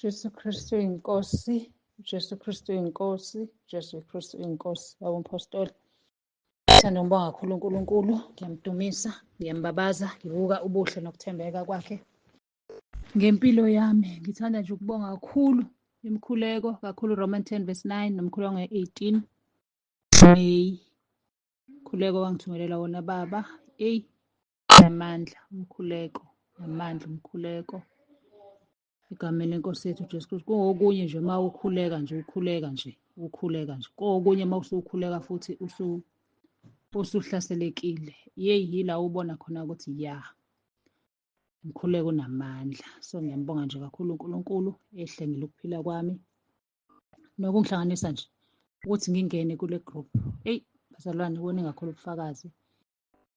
Jesu Kristu inkosi, Jesu Kristu inkosi, Jesu Kristu inkosi. Baba umpostoli, ngithanda ukubonga kakhulu uNkulunkulu, ngiyamdumisa, ngiyambabaza, ngibuka ubuhle nokuthembeka kwakhe ngempilo yami. Ngithanda nje ukubonga kakhulu imikhuleko, kakhulu Roman 10 verse 9 nomkhuleko nge-18 May. Umkhuleko wangithumelela wona baba, eyi namandla umkhuleko, namandla umkhuleko. Egameni lenkosi yethu uJesu Kristu. Kungokunye nje uma ukhuleka nje, ukhuleka nje, ukhuleka nje. Kokunye uma usukhuleka futhi usuhlaselekile. Yeyi, yila ubona khona ukuthi ya, umkhuleko unamandla. So ngiyambonga nje kakhulu uNkulunkulu ehlengile ukuphila kwami nokungihlanganisa nje ukuthi ngingene kule group. Eyi bazalwane, kuningi kakhulu ubufakazi.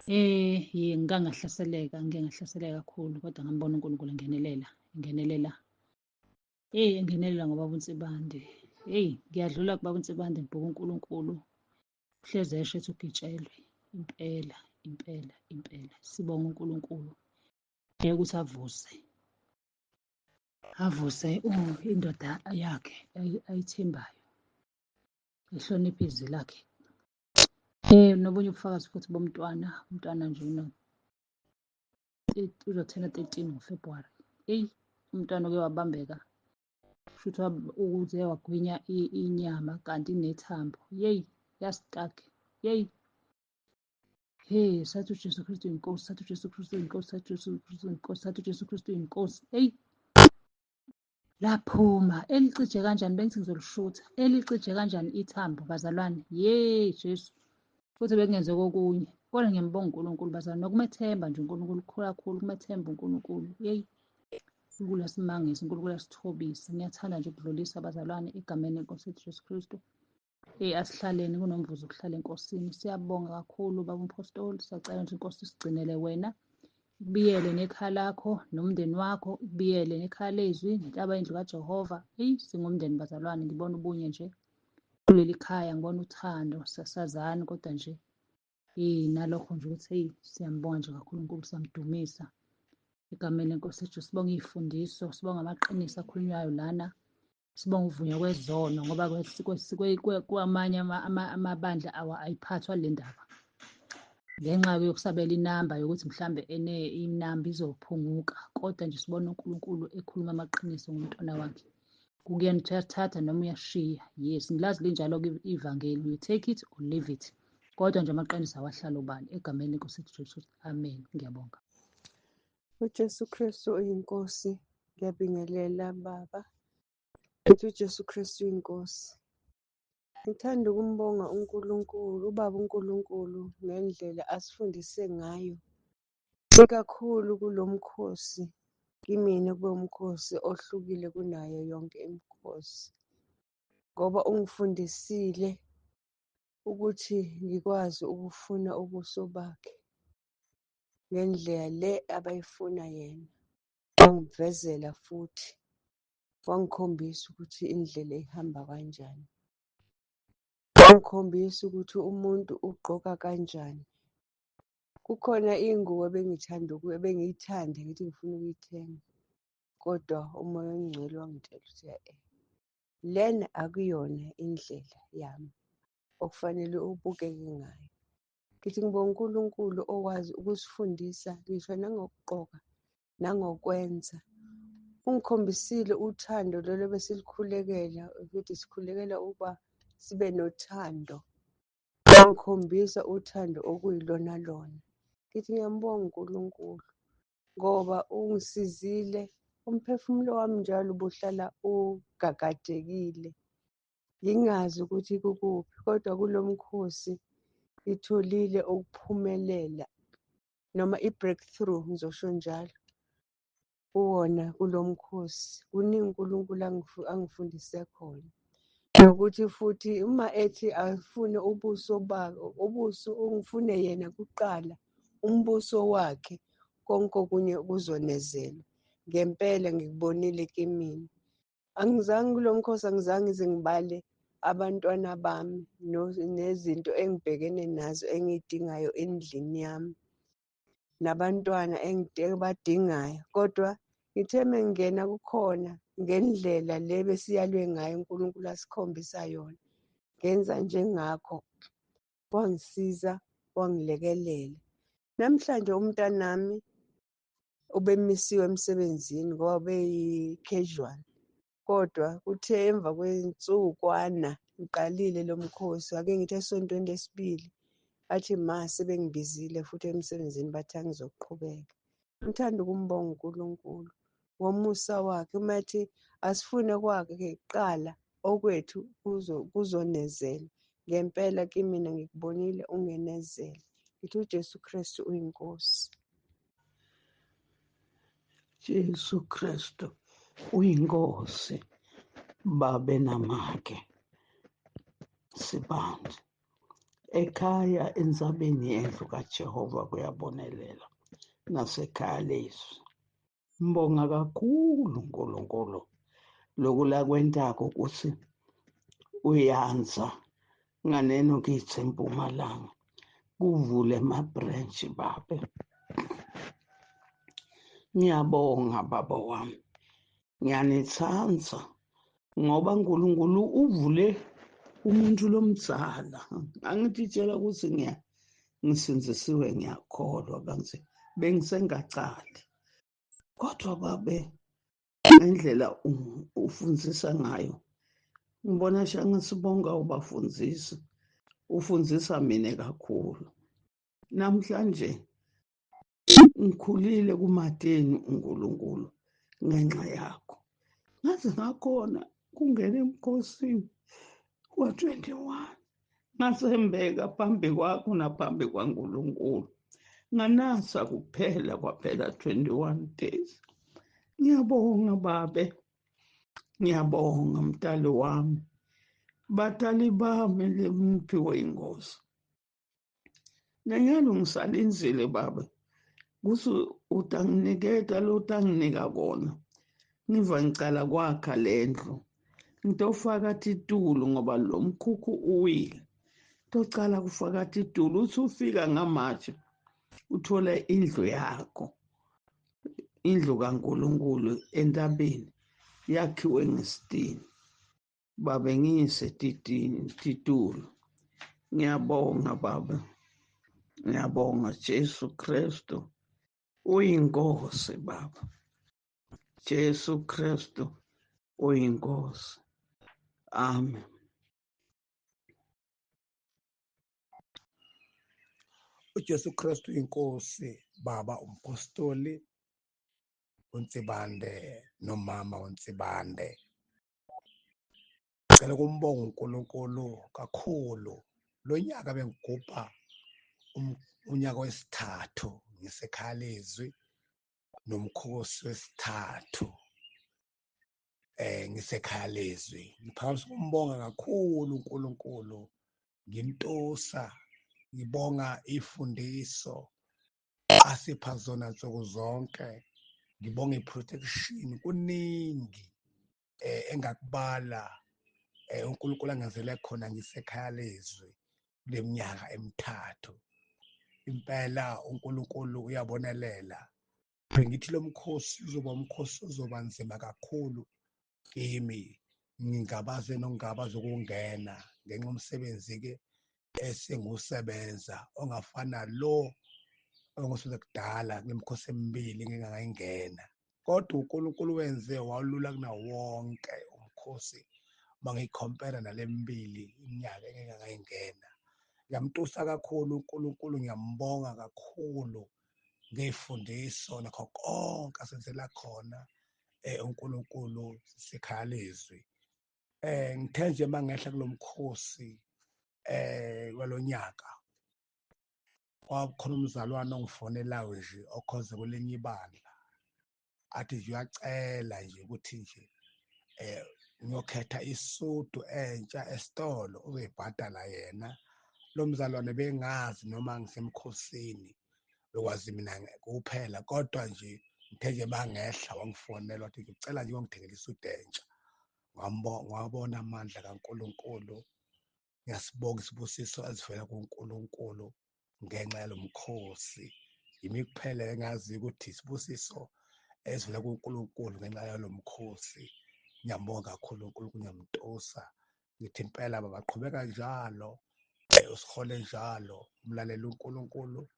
Ye ngike ngahlaseleka, ngike ngahlaseleka kakhulu kodwa ngambona uNkulunkulu engenelela, engenelela. Eyi engenelela ngobaba uNsibande. Eyi ngiyadlula kubaba uNsibande ngibheka uNkulunkulu. Uhlezi esho ethi ugitshelwe. Impela, impela, impela. Sibonga uNkulunkulu. Ngeke ukuthi avuse. Avuse indoda yakhe ayithembayo. Ehlonipha izwi lakhe. Nobunye ubufakazi futhi bomntwana, umntwana nje uzothena 13 ngoFebruwari. Eyi, umntwana uke wabambeka, kusho ukuthi ukuze wagwinya inyama kanti inethambo. Yeyi, ya-stuck. Yeyi. Hey, sathi uJesu Kristu inkosi, sathi uJesu Kristu inkosi, sathi uJesu Kristu inkosi, sathi uJesu Kristu inkosi. Eyi, laphuma elicije kanjani, bengithi ngizolishutha, elicije kanjani ithambo bazalwane. Ye Jesu, futhi bekungenzeka okunye kodwa ngiyambonga uNkulunkulu bazalwane, nokumethemba nje uNkulunkulu kakhulu, ukumethemba uNkulunkulu. Yeyi, uNkulunkulu asimangise, uNkulunkulu asithobise. Ngiyathanda nje ukudlulisa bazalwane egameni lenkosi yethu Jesu Kristu. Hey, asihlaleni kunomvuzo ukuhlala enkosini. Siyabonga kakhulu baba umpostoli, siyacela nje inkosi isigcinele wena, ikubiyele nekhaya lakho nomndeni wakho, ikubiyele nekhaya lezwi nentaba yendlu kaJehova. Eyi, singumndeni bazalwane, ngibona ubunye nje kuleli khaya, ngibona uthando, sasazani kodwa nje hey, nalokho nje ukuthi hey, siyambonga nje kakhulu uNkulunkulu, siyamdumisa egameni lenkosi yethu. Sibonga iy'fundiso, sibonga amaqiniso akhulunywayo lana, sibonga ukuvunywa kwezono ngoba kwamanye amabandla ayiphathwa le ndaba ngenxa yokusabela inamba yokuthi mhlambe ene inamba izophunguka, kodwa nje sibona uNkulunkulu ekhuluma amaqiniso ngomntwana wakhe. Kukuyena ukuthi uyathatha noma uyashiya. Yes, ngilazi linjalo-ke ivangeli, you take it or leave it. Kodwa nje amaqiniso awahlala obala egameni lenkosi yethu Jesu. Amen. Ngiyabonga. UJesu Kristu uyinkosi. Ngiyabingelela baba. Ngithi uJesu Kristu uyinkosi. Ngithanda ukumbonga uNkulunkulu, ubaba uNkulunkulu ngendlela asifundise ngayo. Ikakhulu kulo mkhosi, kimina kube umkhosi ohlukile kunayo yonke imikhosi. Ngoba ungifundisile ukuthi ngikwazi ukufuna ubuso bakhe ngendlela le abayifuna yena. Wangivezela futhi wangikhombisa ukuthi indlela ihamba kanjani. Wangikhombisa ukuthi umuntu ugqoka kanjani. Kukhona ingubo ebengithanda ebengiyithanda ngithi ngifuna ukuyithenga, kodwa uMoya oNgcwele wangitshela ukuthi e-e, lena akuyona indlela yami okufanele ubukeke ngayo. Ngithi ngibonga uNkulunkulu okwazi ukusifundisa ngisho nangokugqoka nangokwenza. Ungikhombisile uthando lolu ebesilikhulekela ukuthi sikhulekela ukuba sibe nothando. Wangikhombisa uthando okuyilona lona. Ngithi ngiyambonga uNkulunkulu ngoba ungisizile, umphefumulo wami njalo ubuhlala ugagadekile. Ngingazi ukuthi kukuphi, kodwa kulo mkhosi ngitholile ukuphumelela noma i-breakthrough, ngizosho njalo, kuwona kulo mkhosi. Kuningi uNkulunkulu angifundise khona. Nokuthi futhi uma ethi afune ubuso bakhe, ubuso ungifune yena kuqala, umbuso wakhe, konke okunye kuzonezelwa. Ngempela ngikubonile kimina. Angizange kulo mkhosi, angizange ngize ngibale abantwana bami nezinto engibhekene nazo engiyidingayo endlini yami, nabantwana engibadingayo. Kodwa ngithe mengingena kukhona ngendlela le besiyalwe ngayo uNkulunkulu asikhombisa yona. Ngenza njengakho, wangisiza, wangilekelela. Namhlanje umntanami ubemisiwe emsebenzini ngoba ubeyi-casual, kodwa kuthe emva kwensukwana ngiqalile lo mkhosi, ake ngithi esontweni lesibili, athi ma sebengibizile futhi emsebenzini bathi angizoqhubeka. Ngithanda ukumbonga uNkulunkulu ngomusa wakhe. Uma ethi asifune kwakhe kuqala, okwethu kuzonezela. Ngempela kimina ngikubonile ungenezela. Ngithi uJesu Kristu uyinkosi. Jesu Kristu uyinkosi, babe namake Sibande. Ekhaya entsabeni yendlu kaJehova kuyabonelela nasekhaya lezwi. Ngibonga kakhulu uNkulunkulu loku lakwentako ukuthi uyanza nganeno kithi eMpumalanga kuvule ama-branch babe. Ngiyabonga baba wami, ngiyanithanda ngoba uNkulunkulu uvule umuntu lomdzala. Angititshela ukuthi ngisindzisiwe, ngiyakholwa kantsi bengisengacali, kodwa babe ngendlela ufundzisa ngayo ngibona shangathi bonke awubafundzisi, ufundzisa mina kakhulu. Namhlanje ngikhulile kumateni uNkulunkulu ngenxa yakho, ngaze ngakhona kungena emkhosini wa-21, ngasembeka phambi kwakho naphambi kwaNkulunkulu, nganasa kuphela kwaphela 21 days. Ngiyabonga babe, ngiyabonga mntali wami, batali bami lemuphiwe inkosi. Nanyalo ngisalindzile babe kuthi utanginiketa lo utanginika kona. Ngiva ngicala kwakha lendlu, ngitofaka titulo ngoba lo mkhukhu uwile. Tocala kufaka titulo, uthi ufika ngamatshe uthole indlu yakho, indlu kaNkulunkulu entabeni yakhiwe ngesitini. Babe ngiyise titulo. Ngiyabonga baba, ngiyabonga Jesu Kristu uyinkosi baba. Jesu Kristu uyinkosi. Amen. uJesu Kristu inkosi baba umpostoli uNsibande nomama uNsibande. Ngicela ukumbonga uNkulunkulu kakhulu. Lo nyaka bengigubha unyaka wesithathu ngisekhaya lezwi nomkhosi wesithathu ngisekhaya lezwi. Ngiphakamisa ukumbonga kakhulu uNkulunkulu, ngimtusa, ngibonga ifundiso asipha zona nsuku zonke, ngibonga i-protection. Kuningi engakubala uNkulunkulu angenzele khona ngisekhaya lezwi leminyaka emithathu. Impela uNkulunkulu uyabonelela. Bengithi lo mkhosi uzoba umkhosi ozoba nzima kakhulu kimi, ngingabaze nokungabaza ukungena ngenxa yomsebenzi ke esengusebenza ongafana lo ongusuke kudala kunemikhosi emibili ngingangayingena. Kodwa uNkulunkulu wenze walula kunawo wonke umkhosi mangiyikhompera nalemibili iminyaka engingangayingena. Ngiyamtusa kakhulu uNkulunkulu, ngiyambonga kakhulu ngey'fundiso nakho konke asenzela khona uNkulunkulu sisekhaya lezwi. Ngithe nje mangehla kulomkhosi walonyaka, kwakukhona umzalwane ongifonelayo nje okhonze kwelinye ibandla, athi nje uyacela nje ukuthi nje ngiyokhetha isudu entsha esitolo uzoyibhadala yena. Lo mzalwane bengazi noma ngisemkhosini, bekwazi mina kuphela, kodwa nje ngithe nje mangehla wangifonela wathi ngicela nje ungithengele isudu entsha. Ngwabona amandla kaNkulunkulu. Ngiyasibonga isibusiso esivela kuNkulunkulu ngenxa yalomkhosi. Yimi kuphela engazi ukuthi isibusiso esivela kuNkulunkulu ngenxa yalomkhosi. Ngiyambonga kakhulu uNkulunkulu, ngiyamtusa. Ngithi impela baba qhubeka njalo, usihole njalo, umlalele uNkulunkulu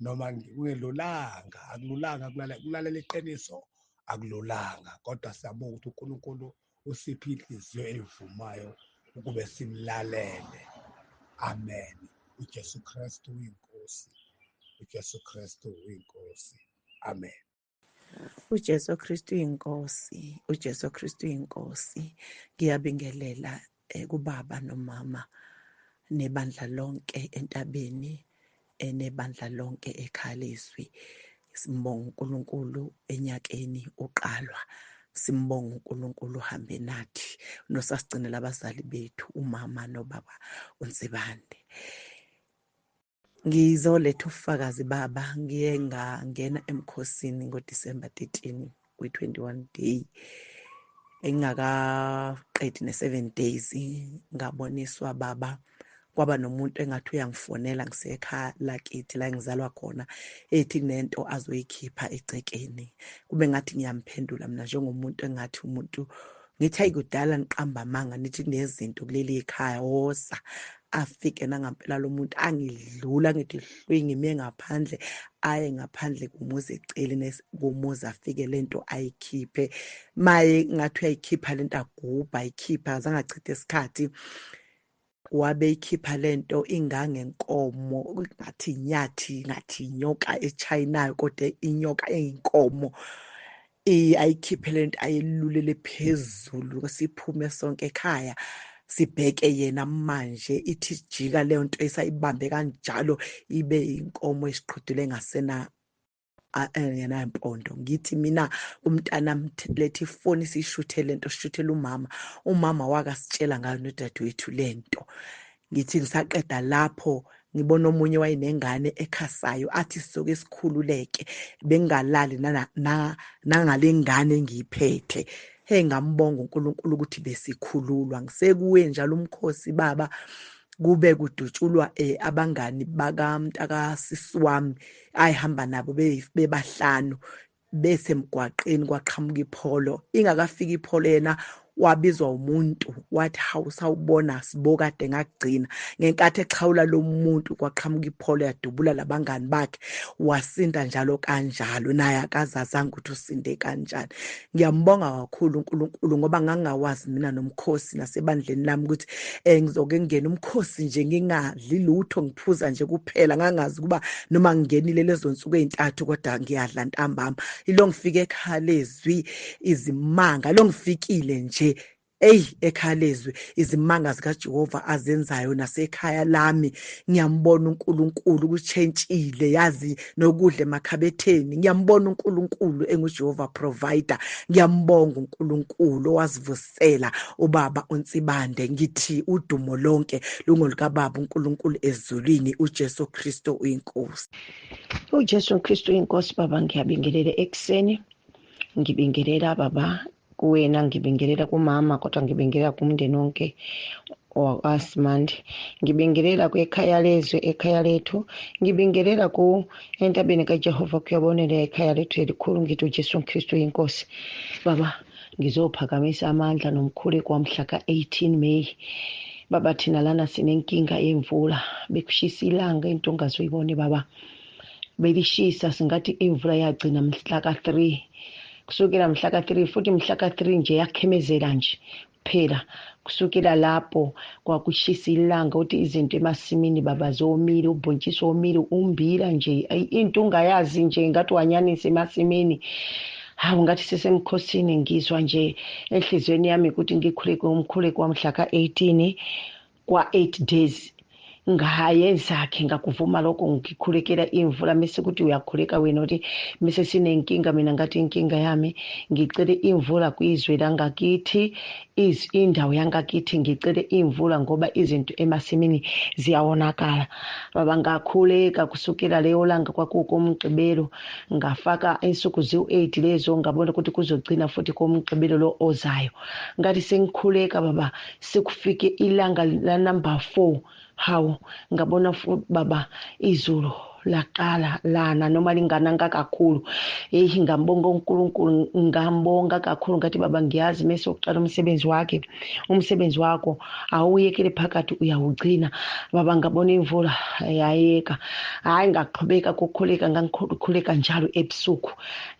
noma kungelulanga, akululanga kulalela iqiniso, akululanga, kodwa siyabonga ukuthi uNkulunkulu usiphe inhliziyo evumayo ukube simlalele. Amen. UJesu Kristu uyinkosi. UJesu Kristu uyinkosi. Amen. UJesu Kristu uyinkosi. UJesu Kristu uyinkosi. Ngiyabingelela kubaba nomama nebandla lonke entabeni, nebandla lonke ekhalizwi. Simbonga uNkulunkulu enyakeni uqalwa. Simbonga uNkulunkulu uhambe nathi nosasigcinela abazali bethu umama nobaba uNsibande. Ngizoletha ubufakazi baba, ngiye ngangena emkhosini ngoDisemba 13 kwi-21 day. Engingakaqedi ne-7 days ngaboniswa baba, kwaba nomuntu engathi uyangifonela ngisekhaya lakithi la engizalwa khona, ethi kunento azoyikhipha egcekeni. Kube ngathi ngiyamphendula mina njengomuntu engathi umuntu ngithi hayi kudala niqamba amanga nithi kunezinto kuleli ekhaya, woza. Afike nangampela lo muntu angidlula ngithi hlwi ngime ngaphandle, aye ngaphandle kumuzi eceleni kumuzi afike lento ayikhiphe. Maye ngathi uyayikhipha lento agubha ayikhipha, azange achithe isikhathi. Wabe ikhipha lento ingangenkomo, ngathi inyathi, ngathi inyoka echayinayo, kodwa inyoka eyinkomo. Ayikhiphe lento ayelulele phezulu, siphume sonke ekhaya sibheke yena manje. Ithi jika leyo nto esayibambe kanjalo ibe inkomo esiqhudule ngasena engenampondo. Ngithi mina umntana lethi ifoni siyishuthe lento, sishuthele umama. Umama wakasitshela ngayo nodadewethu lento. Ngithi ngisaqeda lapho ngibona omunye wayenengane ekhasayo athi sizoke sikhululeke, bengalali nangale ngane engiyiphethe. Hey, ngambonga uNkulunkulu ukuthi besikhululwa. Ngisekuwe njalo umkhosi baba, kube kudutshulwa abangani bakamntakasisi wami ayihamba nabo bebahlanu besemgwaqeni, kwaqhamuka ipholo. Ingakafiki ipholo yena wabizwa umuntu wathi hawu sawubona sibo kade ngakugcina. Ngenkathi exhawula lo muntu kwaqhamuka ipholo yadubula labangani bakhe, wasinda njalo kanjalo, naye akazazanga ukuthi usinde kanjani. Ngiyambonga kakhulu uNkulunkulu ngoba ngangingawazi mina nomkhosi nasebandleni lami ukuthi ngizoke ngingene umkhosi nje ngingadli lutho, ngiphuza nje kuphela. Ngangazi ukuba noma ngingenile lezo nsuku ezintathu kodwa ngiyadla ntambama. Ilo ngifike ekhaya lezwi izimanga, lo ngifikile nje eyi ekhaya lezwi izimanga zikaJehova azenzayo nasekhaya lami. Ngiyambona uNkulunkulu kuchentshile, yazi nokudla emakhabetheni. Ngiyambona uNkulunkulu enguJehova provider. Ngiyambonga uNkulunkulu owasivusela ubaba uNsibande. Ngithi udumo lonke lungolukababa uNkulunkulu ezulwini. uJesu Kristu uyinkosi. uJesu Kristu uyinkosi baba. Ngiyabingelela ekuseni, ngibingelela baba kuwena, ngibingelela kumama, kodwa ngibingelela kumndeni wonke wakwaSimande, ngibingelela kwekhaya lezwe, ekhaya lethu, ngibingelela ku entabeni kaJehova kuyabonela ekhaya lethu elikhulu. Ngithi uJesu Kristu uyinkosi baba. Ngizophakamisa amandla nomkhuleko wamhla ka-18 May baba. Thina lana sinenkinga yemvula, bekushisa ilanga into ongazoyibone baba, belishisa singathi imvula yagcina mhla ka-3, kusukela mhla ka-3 futhi mhla ka-3 nje yakhemezela nje kuphela. Kusukela lapho kwakushisa ilanga ukuthi izinto emasimini baba zomile, ubhontshisi womile, umbila nje into ungayazi nje ngathi wanyanisa emasimini. Hawu ngathi sisemkhosini. Ngizwa nje enhliziyweni yami ukuthi ngikhuleke umkhuleko wamhla ka-18 kwa-8 days. Ngayenza-ke ngakuvuma lokho, ngikhulekela imvula. Mese kuthi uyakhuleka wena uthi mese sinenkinga, mina ngathi inkinga yami ngicele imvula kwizwe langakithi, indawo yangakithi ngicele imvula ngoba izinto emasimini ziyawonakala baba. Ngakhuleka kusukela leyo langa, kwakukomgqibelo, ngafaka insuku ziwu-8 lezo, ngabona ukuthi kuzogcina futhi komgqibelo lo ozayo. Ngathi sengikhuleka baba, sekufike ilanga la number 4, hawu ngabona baba izulu laqala lana noma lingananga kakhulu. Eyi, ngambonga uNkulunkulu, ngambonga kakhulu, ngathi baba ngiyazi mese uqala umsebenzi wakhe, umsebenzi wakho awuyekele phakathi, uyawugcina baba. Ngabona imvula yayeka, hhayi ngaqhubeka kukhuleka, ngangikhuleka njalo ebusuku,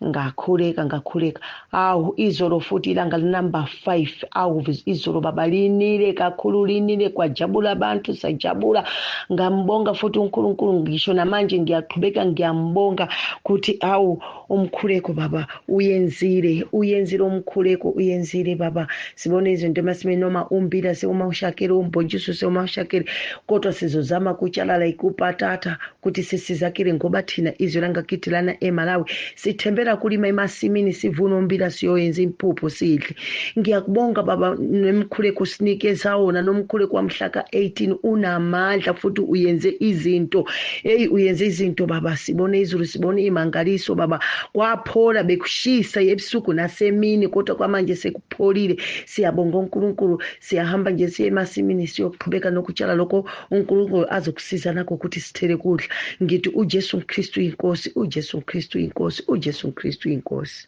ngakhuleka ngakhuleka. Awu izolo futhi ilanga linumber 5, awu izolo baba linile kakhulu, linile kwajabula abantu, sajabula. Ngambonga futhi uNkulunkulu, ngisho namanje ngiyaqhubeka ngiyambonga ukuthi awu umkhuleko baba uyenzile, uyenzile umkhuleko, uyenzile baba. Sibone izinto emasimeni, noma umbila sewuma ushakele, umbhontshisi sewuma ushakele, kodwa sizozama kutshala like upatata ukuthi sisizakele, ngoba thina izwe langakithi lana eMalawi sithembela kulima emasimini, sivune umbila siyoyenza impuphu sidle. Ngiyakubonga baba nemkhuleko sinikeza wona, nomkhuleko wamhla ka-18 unamandla futhi uyenze izinto. Hey, uyenze izinto baba, sibone izulu, sibone imangaliso baba. Kwaphola, bekushisa ebusuku nasemini, kodwa kwamanje sekupholile. Siyabonga uNkulunkulu, siyahamba nje siye emasimini siyoqhubeka nokutshala lokho uNkulunkulu azokusiza nakho ukuthi sithele kudla. Ngithi uJesu Kristu inkosi, uJesu Kristu inkosi, uJesu Kristu inkosi.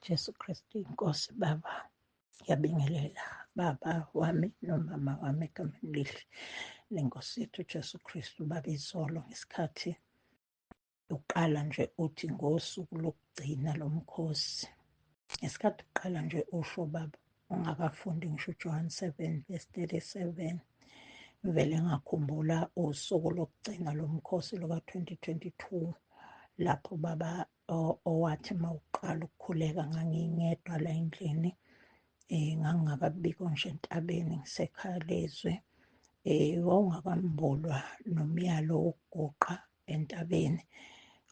Jesu Kristu inkosi baba, ngiyabingelela baba wami nomama wami egameni lihle lenkosi yethu Jesu Kristu. Baba, izolo ngesikhathi uqala nje uthi ngosuku lokugcina lomkhosi, ngesikhathi uqala nje usho baba ungakafundi ngisho uJohn 7 verse 37, vele ngakhumbula usuku lokugcina lomkhosi luka-2022 lapho baba owathi mawuqala ukukhuleka ngangingedwa la endlini, ngangingakabikho nje entabeni, ngisekhaya lezwe, wawungakambulwa nomyalo wokuguqa entabeni,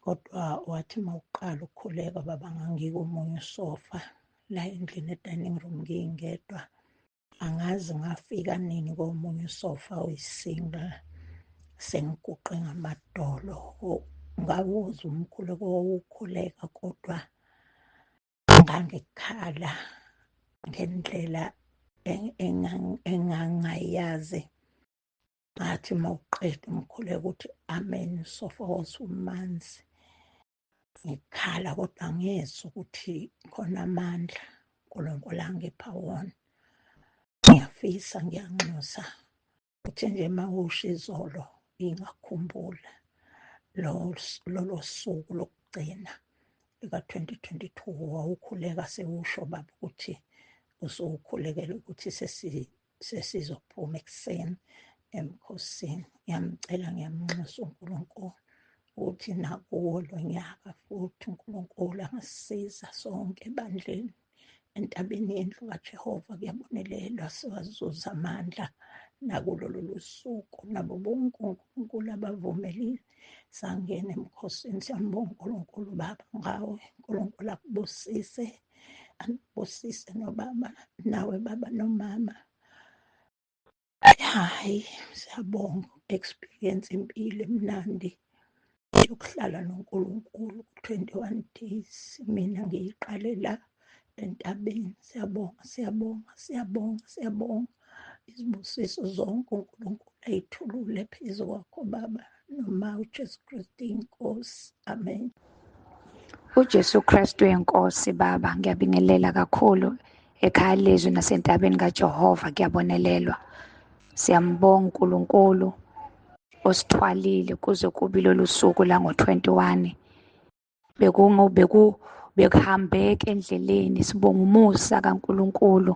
kodwa wathi mawuqala ukukhuleka baba ngangikomunye usofa la endlini e-dining room ngingedwa, angazi ngafika nini komunye usofa oyi-single, sengiguqe ngamadolo, ngawuzwa umkhuleko wawukhuleka, kodwa ngangikhala ngendlela engangayazi. Ngathi mawuqeda umkhuleko uthi amen, sofa wawusumanzi, ngikhala kodwa ngezwa ukuthi khona amandla uNkulunkulu angipha wona. Ngiyafisa, ngiyanxusa ukuthi nje mawusho izolo ngingakhumbula lolo suku lokugcina lika-2022 wawukhuleka sewusho baba ukuthi usukhulekela ukuthi sesizophuma ekuseni emkhosini. Ngiyamcela, ngiyamnxusa uNkulunkulu ukuthi nakuwo lo nyaka futhi uNkulunkulu angasisiza sonke ebandleni entabeni yendlu kaJehova, kuyabonelelwa siwazuza amandla nakulo lolu suku, nabo bonke uNkulunkulu abavumelile sangena emkhosini. Siyambonga uNkulunkulu baba ngawe, uNkulunkulu akubusise, anibusise nobaba nawe baba nomama. Hayi, siyabonga experience impilo emnandi yokuhlala noNkulunkulu 21 days, mina ngiyiqale la entabeni. Siyabonga, siyabonga, siyabonga, siyabonga. Izibusiso zonke uNkulunkulu ayithulule phezu kwakho baba noma uJesu Kristu inkosi. Amen. uJesu Kristu inkosi baba, ngiyabingelela kakhulu ekhaya lezwi nasentabeni kaJehova, kuyabonelelwa. Siyambonga uNkulunkulu osithwalile kuze kube lolu suku la ngo-21. Bekuhambeka endleleni, sibonga umusa kaNkulunkulu.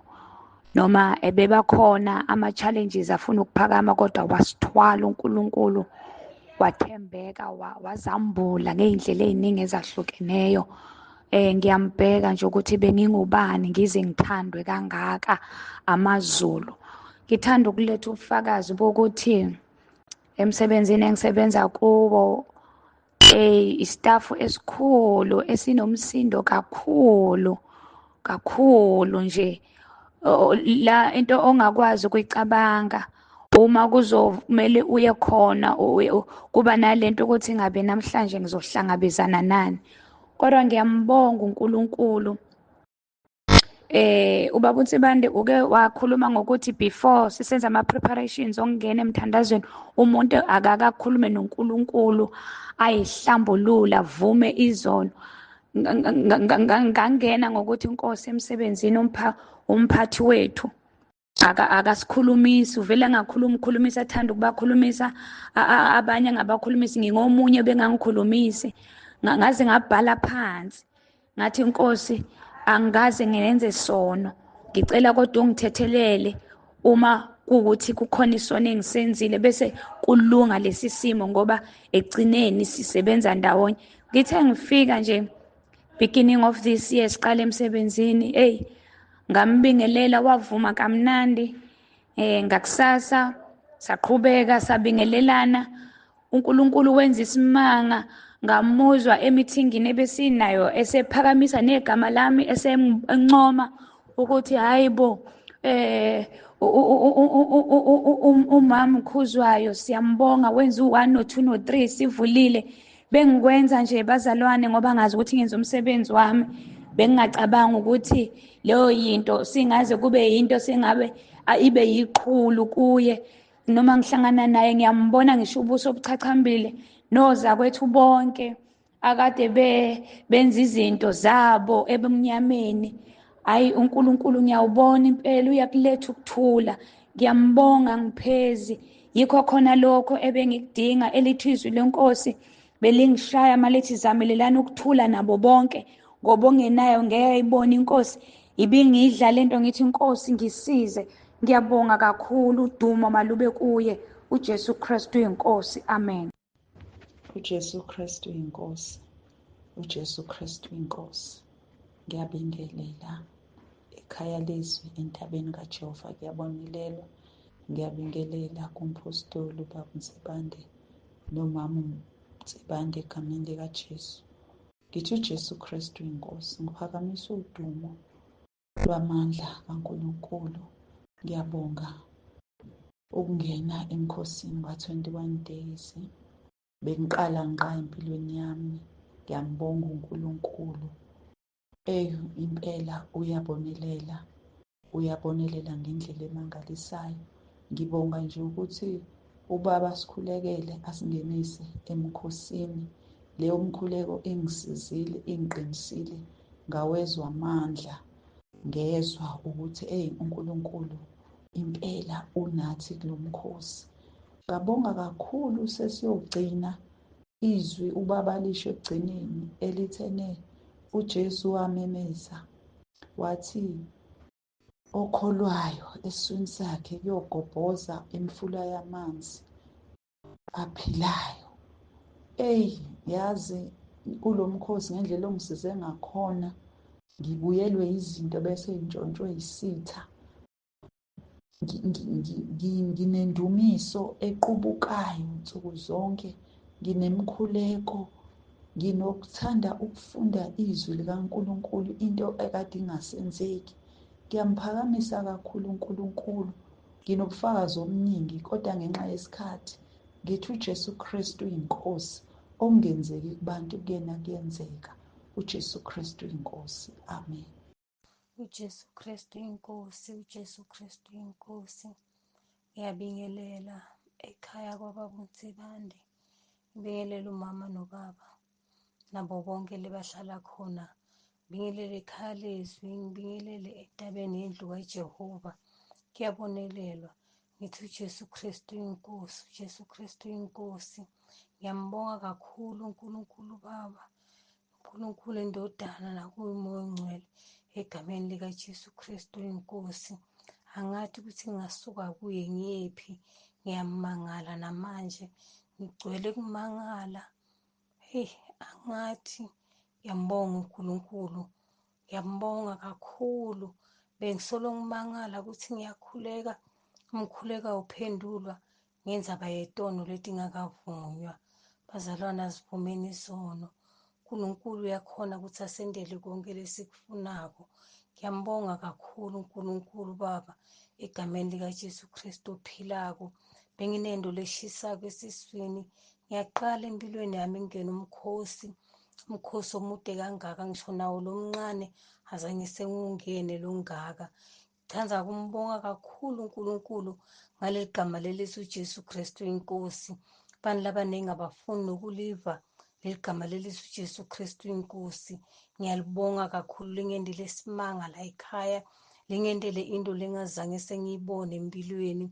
Noma ebebakhona ama-challenges afuna ukuphakama, kodwa wasithwala uNkulunkulu, wathembeka, wazambula ngey'ndlela ey'ningi ezahlukeneyo. Ngiyambheka nje ukuthi bengingubani ngize ngithandwe kangaka amaZulu. Ngithanda ukuletha ubufakazi bokuthi emsebenzini engisebenza kuwo, istafu esikhulu esinomsindo kakhulu kakhulu nje, la into ongakwazi ukuyicabanga uma kuzomele uye khona, kuba nalento ukuthi ngabe namhlanje ngizohlangabezana nani. Kodwa ngiyambonga uNkulunkulu. Ubaba uNsibande uke wakhuluma ngokuthi before sisenza ama-preparations okungena emthandazweni, umuntu akakakhulume noNkulunkulu, ayihlambulula, avume izono. Ngangena ngokuthi inkosi emsebenzini umphathi wethu akasikhulumisi, uvele angakhulumi, ukhulumisa athanda ukubakhulumisa abanye angabakhulumisi, ngingomunye bengangikhulumisi. Ngaze ngabhala phansi ngathi inkosi angikaze ngenze sono, ngicela kodwa ungithethelele uma kuwukuthi kukhona isono engisenzile, bese kulunga lesi simo ngoba ekugcineni sisebenza ndawonye. Ngithe ngifika nje beginning of this year siqala emsebenzini, hey ngambingelela wavuma kamnandi. Ngakusasa saqhubeka sabingelelana, uNkulunkulu wenza isimanga. Ngamuzwa emithingini ebesinayo esephakamisa negama lami, esencoma ukuthi hayibo umama uKhuzwayo siyambonga, wenza u1 no2 no3 sivulile. Bengikwenza nje bazalwane ngoba ngazi ukuthi ngenza umsebenzi wami, bengingacabanga ukuthi leyo yinto singaze kube yinto singabe ibe yiqhulu kuye. Noma ngihlangana naye ngiyambona ngisho ubuso obuchachambile, nozakwethu bonke akade benza izinto zabo ebumnyameni. Hayi uNkulunkulu ngiyawubona impela uyakuletha ukuthula, ngiyambonga ngiphezi. Yikho khona lokho ebengikudinga, elithi izwi lenkosi belingishaya malithi zamelelana ukuthula nabo bonke, ngoba ongenayo ngeke ayibone inkosi. Ibingidla lento ngithi inkosi ngisize. Ngiyabonga kakhulu, udumo malube kuye uJesu Kristu inkosi. Amen. uJesu Kristu inkosi, uJesu Kristu inkosi. Ngiyabingelela ekhaya lezwi entabeni kaJehova, kuyabonelelwa. Ngiyabingelela kumpostoli ubaba Nsibande nomama Nsibande egameni likaJesu. Ngithi uJesu Kristu inkosi, ngiphakamisa udumo lwamandla kaNkulunkulu. Ngiyabonga ukungena emkhosini wa-21 days. Bengiqala ngqa empilweni yami. Ngiyambonga uNkulunkulu. Impela uyabonelela, uyabonelela ngendlela emangalisayo. Ngibonga nje ukuthi ubaba sikhulekele asingenise emkhosini. Leyo mkhuleko ingisizile, ingiqinisile, ngawezwa amandla, ngezwa ukuthi uNkulunkulu impela unathi kulomkhosi. Ngabonga kakhulu sesiyogcina izwi ubaba lisho ekugcineni elithene uJesu wamemeza wathi okholwayo esiswini sakhe kuyogobhoza imfula yamanzi aphilayo. Yazi kulomkhosi ngendlela ongisize ngakhona, ngibuyelwe izinto bese ntshontshwe isitha. Nginendumiso equbukayo nsuku zonke, nginemkhuleko, nginokuthanda ukufunda izwi likaNkulunkulu, into ekade ingasenzeki. Ngiyamphakamisa kakhulu uNkulunkulu, nginobufakazi obuningi kodwa ngenxa yesikhathi ngithi uJesu Kristu inkosi, okungenzeki kubantu kuyena kuyenzeka. uJesu Kristu inkosi. Amen. uJesu Kristu inkosi, uJesu Kristu inkosi. Ngiyabingelela ekhaya kwababa uNsibande, ngibingelela umama nobaba nabo bonke lebahlala khona. Ngibingelele ekhaya lezwi, ngibingelele entabeni yendlu kaJehova. Kuyabonelelwa. Ngithi uJesu Kristu inkosi, uJesu Kristu inkosi. Ngiyambonga kakhulu uNkulunkulu Baba, uNkulunkulu indodana nakuMoya oNgcwele egameni likaJesu Kristu inkosi. Angathi ukuthi ngingasuka kuye ngiyephi, ngiyamangala namanje, ngigcwele kumangala. Hey, angathi ngiyambonga uNkulunkulu, ngiyambonga kakhulu. Bengisolo ngimangala ukuthi ngiyakhuleka, umkhuleko awuphendulwa ngenzaba yetono letingakavunywa. Bazalwane, asivumeni isono. uNkulunkulu uyakhona ukuthi asendele konke lesikufunako. Ngiyambonga kakhulu uNkulunkulu Baba egameni likaJesu Kristu ophilako. Benginento leshisako esiswini. Ngiyaqala empilweni yami ngingena umkhosi. Umkhosi omude kangaka, ngisho nawo lo mncane azange sengiwungene lo ngaka. Ngithanda ukumbonga kakhulu uNkulunkulu ngaleli gama leli uJesu Kristu inkosi. Abantu labaningi abafuni nokuliva leli gama leli uJesu Kristu inkosi. Ngiyalibonga kakhulu, lingendele isimanga la ekhaya, lingendele into lengazange sengiyibone empilweni.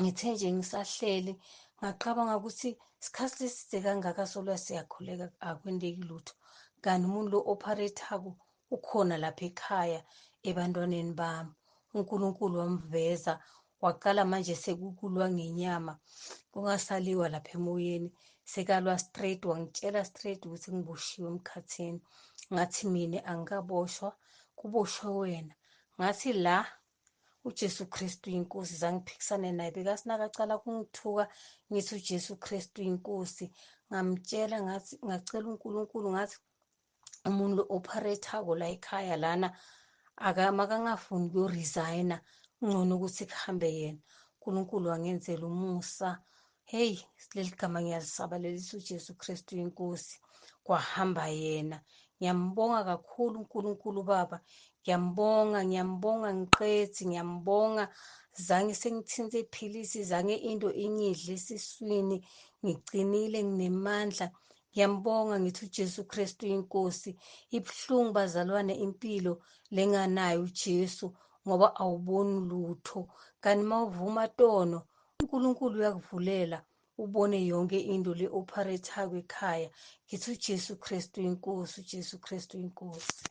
Ngithe nje ngisahleli ngacabanga ukuthi isikhathi leside kangaka solwa siyakhuleka, akwendeki lutho, kanti umuntu lo operator-ko ukhona lapha ekhaya ebantwaneni bami. uNkulunkulu wamveza, waqala manje sekukulwa ngenyama, kungasaliwa lapha emoyeni, sekalwa straight. Wangitshela straight ukuthi ngiboshiwe emkhathini. Ngathi mina angikaboshwa, kuboshwe wena. Ngathi la uJesu Kristu inkosi, zangiphikisane naye, bekasinakacala kungithuka, ngithi uJesu Kristu inkosi. Ngamtshela ngathi ngacela uNkulunkulu, ngathi umuntu lo operator-ko la ekhaya lana makangafuni ukuyoresigna, ngcono ukuthi kuhambe yena. uNkulunkulu wangenzela umusa. Hey, leli gama ngiyalisabalalisa, uJesu Kristu inkosi. Kwahamba yena. Ngiyambonga kakhulu uNkulunkulu baba, ngiyambonga, ngiyambonga, ngiqethi ngiyambonga. Zange sengithinte iphilisi, zange into ingidle esiswini, ngiqinile, nginemandla. Ngiyambonga, ngithi uJesu Kristu inkosi. Ibuhlungu bazalwane impilo lenganayo uJesu, ngoba awuboni lutho, kanti mawuvuma tono uNkulunkulu uyakuvulela ubone yonke into le operator ekhaya. Ngithi uJesu Kristu inkosi, uJesu Kristu inkosi.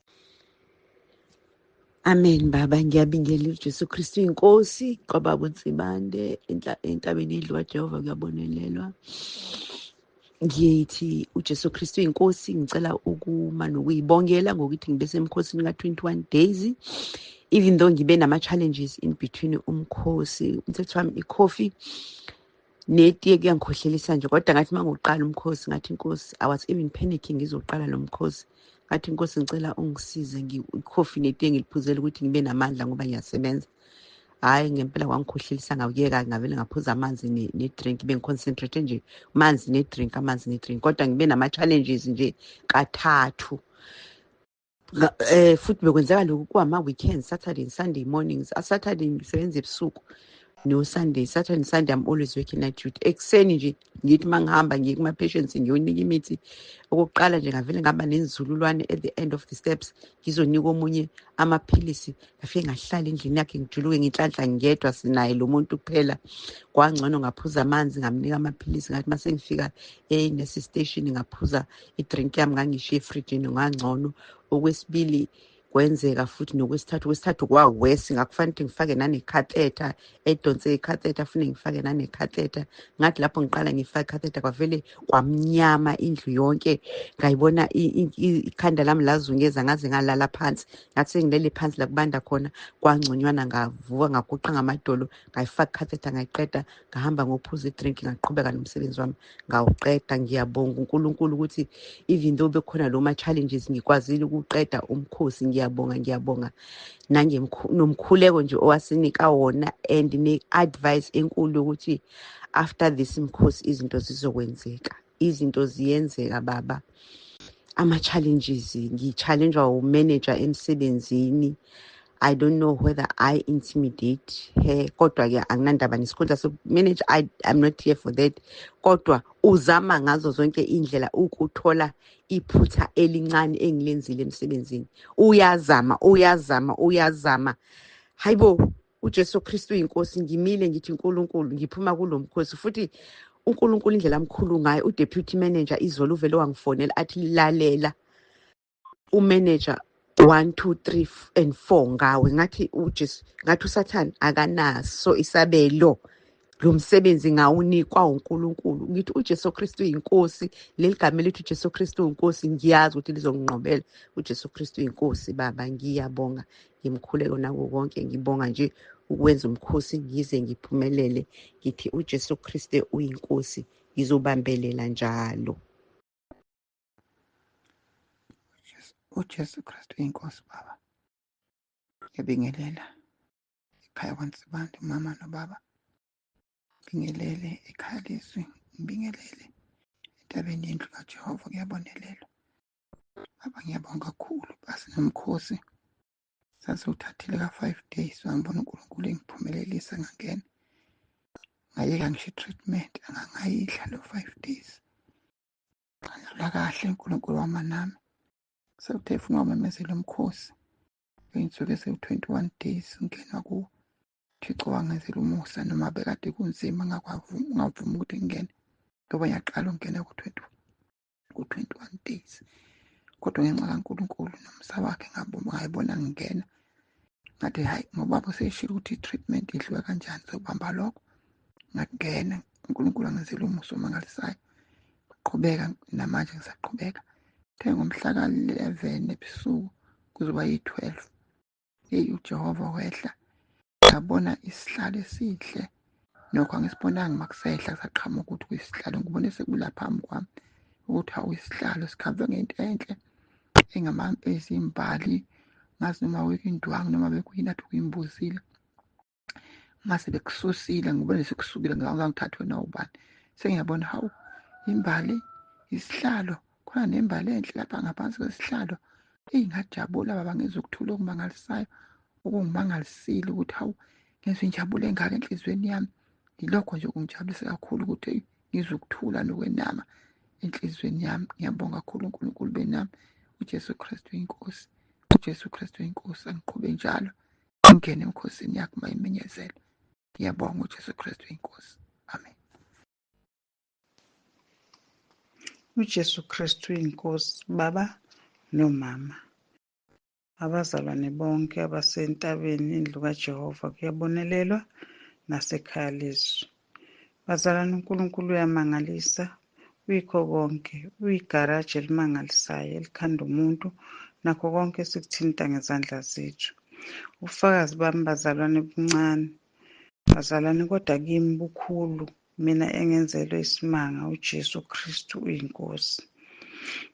Amen baba, ngiyabingelela uJesu Kristu inkosi kwababa uNsibande entabeni yendlu kaJehova kuyabonelelwa. Ngithi uJesu Kristu inkosi, ngicela ukuma nokuyibongela ngokuthi ngibe semkhosini ka-21 days, even though ngibe nama-challenges in between umkhosi. Umthetho wami ikhofi netiye kuyangikhohlelisa nje, kodwa ngathi uma ngiwuqala umkhosi ngathi inkosi, I was even panicking ngizoqala lo mkhosi, ngathi inkosi ngicela ungisize, ikhofi netiye ngiliphuzele ukuthi ngibe namandla ngoba ngiyasebenza. Hhayi ngempela kwangikhohlelisa, ngawuyeka, ngavele ngaphuza amanzi ne-drink, bengiconcentrate nje amanzi ne-drink, amanzi ne-drink, kodwa ngibe nama-challenges nje kathathu. Futhi bekwenzeka lokhu kwama-weekends, Saturday and Sunday mornings. Saturday ngisebenza ebusuku, no Sunday, Saturday and Sunday I'm always working night duty. Ekuseni nje ngithi uma ngihamba ngiye kuma-patients ngiyonika imithi, okokuqala nje ngavele ngaba nenzululwane at the end of the steps, ngizonika omunye amaphilisi, ngafike ngahlala endlini yakhe ngijuluke nginhlanhla ngedwa, sinaye lo muntu kuphela. Kwangcono ngaphuza amanzi, ngamnika amaphilisi, ngathi uma sengifika e-nurse station ngaphuza i-drink yami ngangishiya efrijini, ngangcono. Okwesibili kwenzeka futhi, nokwesithathu, kwesithathu kwawesi, ngakufanele ukuthi ngifake nane-catheter, edonse i-catheter, fune ngifake nane-catheter. Ngathi lapho ngiqala ngifake i-catheter kwavele kwamnyama indlu yonke, ngayibona ikhanda lami lazungeza, ngaze ngalala phansi. Ngathi sengilele phansi la kubanda khona, kwangconywana, ngavuka ngaguqa ngamadolo, ngayifaka i-catheter, ngayiqeda, ngahamba ngophuza i-drink, ngaqhubeka nomsebenzi wami ngawuqeda. Ngiyabonga uNkulunkulu ukuthi even though bekhona lo ma-challenges ngikwazile ukuqeda umkhosi. Ngiyabonga, ngiyabonga nomkhuleko nje owasinika wona and ne-advice enkulu yokuthi after this mkhosi izinto zizokwenzeka, izinto ziyenzeka baba. Ama-challenges, ngi-challenge-wa umanager emsebenzini. I don't know whether I intimidate her, kodwa-ke anginandaba nesikhundla manager, I'm not here for that, kodwa uzama ngazo zonke indlela ukuthola iphutha elincane engilenzile emsebenzini. Uyazama, uyazama, uyazama. Hayibo, uJesu Kristu uyinkosi. Ngimile ngithi uNkulunkulu, ngiphuma kulo mkhosi futhi uNkulunkulu indlela amkhulu ngayo. U-deputy manager izolo uvele wangifonela athi lalela, umanager 1 2 3 and 4 ngawe. Ngathi uJesu, ngathi uSathane akanaso isabelo, lo msebenzi ngawunikwa uNkulunkulu. Ngithi uJesu Kristu uyinkosi, leli gama elithi uJesu Kristu uyinkosi ngiyazi ukuthi lizonginqobela. uJesu Kristu uyinkosi baba, ngiyabonga, ngimkhuleko nako konke, ngibonga nje ukwenza umkhosi ngize ngiphumelele. Ngithi uJesu Kristu uyinkosi, ngizobambelela njalo. uJesu Kristu uyinkosi baba. Ngiyabingelela ekhaya kwaNsibande, mama nobaba, ngibingelele ekhaya lezwi, ngibingelele entabeni yendlu kaJehova kuyabonelelwa. Baba ngiyabonga kakhulu, basinomkhosi sasiwuthathile ka-5 days, wangibona uNkulunkulu engiphumelelisa ngangena. Ngayeka ngisho i-treatment angangayidla lo 5 days. Ngadlula kahle, uNkulunkulu wama nami. Sekuthe funa wamemezela umkhosi ngey'nsuku eziwu-21 days ngingenwa kuwo. Thixo wangenzela umusa noma bekade kunzima ngavuma ukuthi ngingene ngoba ngiyaqala ukungena ku-21 days. Kodwa ngenxa kaNkulunkulu nomusa wakhe ngayibona ngingena. Ngathi hhayi, ngoba useyishilo ukuthi i-treatment idliwa kanjani, ngizobamba lokho. Ngangena, uNkulunkulu angenzela umusa omangalisayo. Qhubeka namanje ngisaqhubeka. Kuthe ngomhla ka-11 ebusuku kuzoba yi-12, eyi uJehova wehla, ngabona isihlalo esihle. Nokho angisibonanga makusehla kusaqhamuka ukuthi kuyisihlalo, ngibone sekula phambi kwami ukuthi hawu, isihlalo sikhavwe ngento enhle ezimbali, ngazi noma indwangu noma bekuyini athi kuyimbuzile. Mase bekususile, ngibone sekusukile, ngangithathwe nawubani. Sengiyabona hawu, imbali, isihlalo, khona nembali enhle lapha ngaphansi kwesihlalo. Eyi ngajabula baba, ngezwa ukuthula okumangalisayo, okungimangalisile ukuthi hawu, ngezwa injabulo engaka enhliziyweni yami. Yilokho nje kungijabulisa kakhulu ukuthi ngizwe ukuthula nokwenama enhliziyweni yami. Ngiyabonga kakhulu uNkulunkulu benami. uJesu Kristu inkosi, uJesu Kristu inkosi, angiqhube njalo ngingene emkhosini yakhe mayimenyezelwe. Ngiyabonga uJesu Kristu inkosi. Amen. UJesu Kristu inkosi, baba nomama. Abazalwane bonke abasentabeni indlu kaJehova kuyabonelelwa nasekhaya lezwi. Bazalwane, uNkulunkulu uyamangalisa, uyikho konke, uyigaraji elimangalisayo elikhanda umuntu nakho konke esikuthinta ngezandla zethu. Ubufakazi bami bazalwane buncane, bazalwane, kodwa kimi bukhulu, mina engenzelwe isimanga, uJesu Kristu uyinkosi.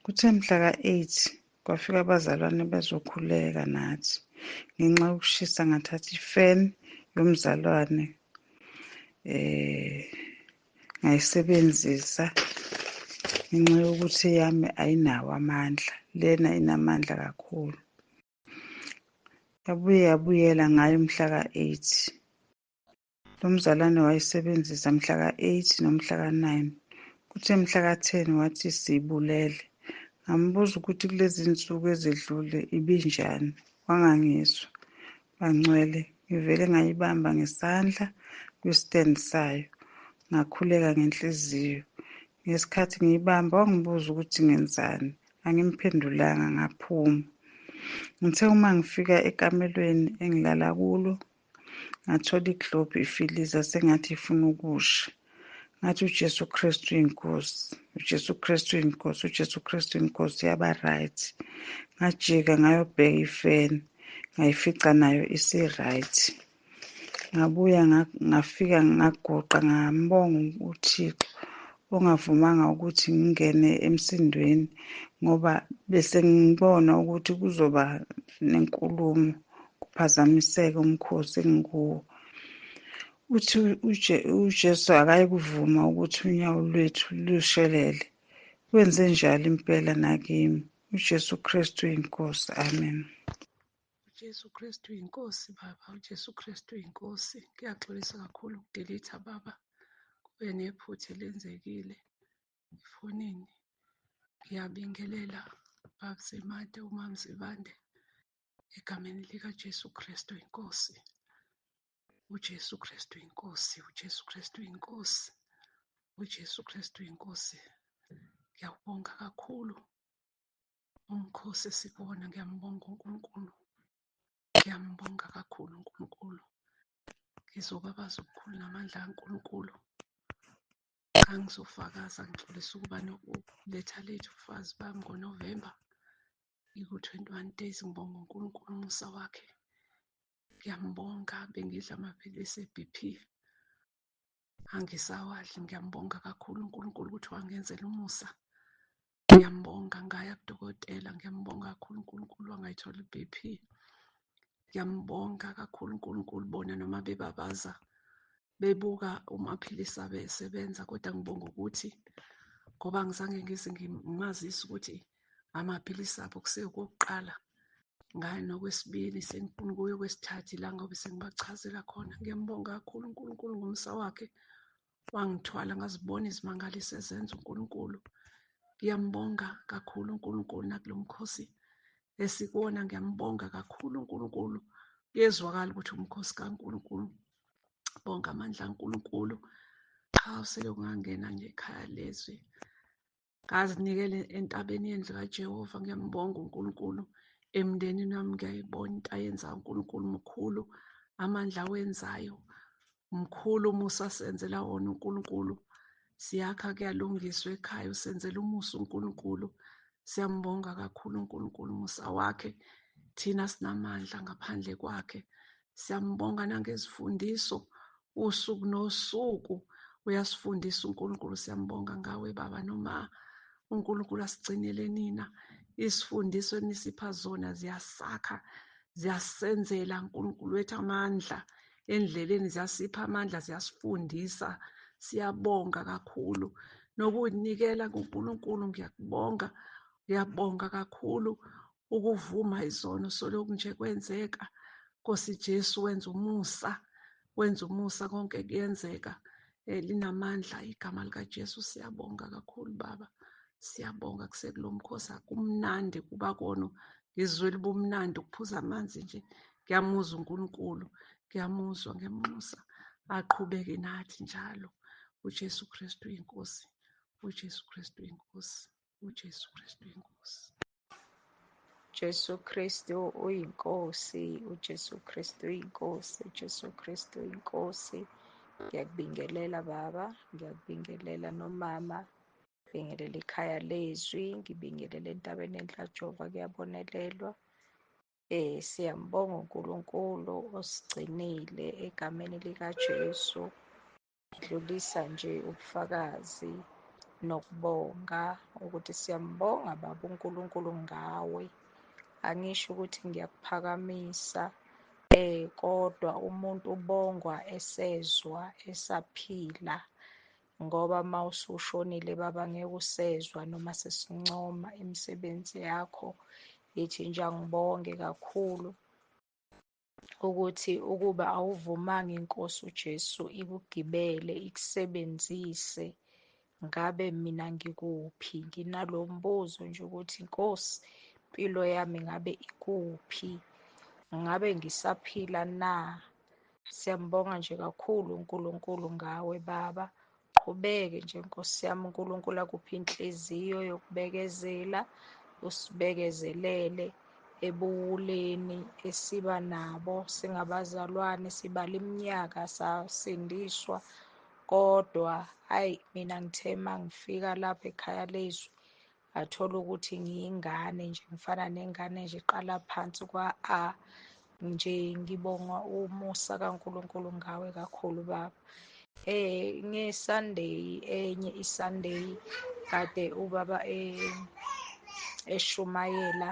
Kuthe mhla ka-8 kwafika abazalwane bezokhuleka nathi. Ngenxa yokushisa ngathatha ifeni yomzalwane ngayisebenzisa ngenxa yokuthi yami ayinawo amandla, lena inamandla kakhulu. Yabuye yabuyela ngayo mhla ka-8. Lo mzalwane wayisebenzisa mhla ka-8 nomhla ka-9. Kuthe mhla ka-10 wathi siyibulele. Ngambuza ukuthi kulezi nsuku ezedlule ibinjani, wangangizwa. Bangcwele, ngivele ngayibamba ngesandla kwi-stand sayo, ngakhuleka ngenhliziyo. Ngesikhathi ngiyibamba wangibuza ukuthi ngenzani, angimphendulanga ngaphuma. Ngithe uma ngifika ekamelweni engilala kulo, ngathola iglobhu ifiliza sengathi ifuna ukusha. Ngathi uJesu Kristu inkosi, uJesu Kristu inkosi, uJesu Kristu inkosi, yaba right. Ngajika ngayobheka ifeni, ngayifica nayo isi-right. Ngabuya ngafika ngaguqa ngambonga uThixo ongavumanga ukuthi ngingene emsindweni, ngoba bese ngibona ukuthi kuzoba nenkulumo kuphazamiseke umkhosi engikuwo. Uthi uJesu akayikuvuma ukuthi unyawo lwethu lushelele. Wenze njalo impela nakimi. uJesu Kristu inkosi. Amen. uJesu Kristu inkosi baba, uJesu Kristu inkosi. Ngiyaxolisa kakhulu ukudelete baba, kube nephutha elenzekile efonini. Ngiyabingelela baba Nzimande, umama Nzimande, egameni likaJesu Kristu inkosi. uJesu Kristu inkosi, uJesu Kristu inkosi, uJesu Kristu inkosi. Ngiyakubonga kakhulu umkhosi esikuwona, ngiyambonga uNkulunkulu, ngiyambonga kakhulu uNkulunkulu. Ngizobabaza ubukhulu namandla kaNkulunkulu. Xa ngizofakaza ngixolisa ukuba nokuletha lethu ubufakazi bami ngoNovemba iku-21 days. Ngibonga uNkulunkulu umusa wakhe, ngiyambonga. Bengidla amaphilisi e-BP angisawadli. Ngiyambonga kakhulu uNkulunkulu ukuthi wangenzela umusa. Ngiyambonga, ngaya kudokotela. Ngiyambonga kakhulu uNkulunkulu wangayithola i-BP. Ngiyambonga kakhulu uNkulunkulu, bona noma bebabaza bebuka umaphilisi abesebenza, kodwa ngibonga ukuthi ngoba ngizange ngize ngimazise ukuthi Amaphilisi abo kusekukokuqala ngayo nokwesibili, sengifuna ukuya kwesithathu la ngoba sengibachazela khona. Ngiyambonga kakhulu uNkulunkulu ngomsa wakhe, wangithwala ngazibona izimangaliso ezenza uNkulunkulu. Ngiyambonga kakhulu uNkulunkulu nakulo mkhosi esikuwona, ngiyambonga kakhulu uNkulunkulu. Kuyezwakala ukuthi umkhosi kaNkulunkulu, bonga amandla kaNkulunkulu. Cha, selokhu ngangena nje ekhaya lezwi, ngazinikela entabeni yendlu kaJehova. Ngiyambonga uNkulunkulu emndenini wami, ngiyayibona into ayenzayo uNkulunkulu mkhulu, amandla awenzayo mkhulu, umusa asenzela wona uNkulunkulu. Siyakha, kuyalungiswa ekhaya, usenzela umusa uNkulunkulu. Siyambonga kakhulu uNkulunkulu umusa wakhe, thina sinamandla ngaphandle kwakhe. Siyambonga nangezifundiso usuku nosuku, uyasifundisa uNkulunkulu. Siyambonga ngawe baba noma uNkulunkulu asigcinele nina. Isifundiso enisipha zona ziyasakha, ziyasenzela uNkulunkulu wethu amandla endleleni, ziyasipha amandla, ziyasifundisa. Siyabonga kakhulu nokunikela kuNkulunkulu. Ngiyakubonga, ngiyabonga kakhulu ukuvuma izono solokhu nje kwenzeka. Nkosi Jesu, wenza umusa, wenza umusa, konke kuyenzeka. Linamandla igama likaJesu. Siyabonga kakhulu baba, siyabonga. Kusekulo mkhosi akumnandi kuba kono, ngizwele ubumnandi ukuphuza amanzi nje. Ngiyamuzwa uNkulunkulu, ngiyamuzwa, ngiyamnxusa aqhubeke nathi njalo. uJesu Kristu inkosi, uJesu Kristu inkosi, uJesu Kristu inkosi. Jesu Kristu uyinkosi, uJesu Kristu uyinkosi, uJesu Kristu uyinkosi. Ngiyakubingelela baba, ngiyakubingelela nomama, ngibingelela ikhaya lezwi, ngibingelela entabeni enhla Jehova, kuyabonelelwa. Siyambonga uNkulunkulu osigcinile egameni likaJesu. Dlulisa nje ubufakazi nokubonga ukuthi siyambonga baba uNkulunkulu ngawe. Angisho ukuthi ngiyakuphakamisa, kodwa umuntu ubongwa esezwa esaphila, ngoba mawusushonile baba ngeke usezwa noma sesincoma imisebenzi yakho. Ngithi nje angibonge kakhulu ukuthi ukuba awuvumanga inkosi uJesu ikugibele ikusebenzise, ngabe mina ngikuphi? Nginalo mbuzo nje ukuthi Nkosi, impilo yami ngabe ikuphi? Ngabe ngisaphila na? Siyambonga nje kakhulu uNkulunkulu ngawe baba. Qhubeke nje Nkosi yami, uNkulunkulu akuphe inhliziyo yokubekezela, usibekezelele ebuwuleni esiba nabo singabazalwane, sibala iminyaka sasindiswa, kodwa hayi mina ngithe mangifika lapha ekhaya lezwi ngathola ukuthi ngiyingane nje, ngifana nengane nje iqala phansi kwa-A nje. Ngibonga umusa kaNkulunkulu ngawe kakhulu baba. Nge-Sunday, enye i-Sunday kade ubaba eshumayela,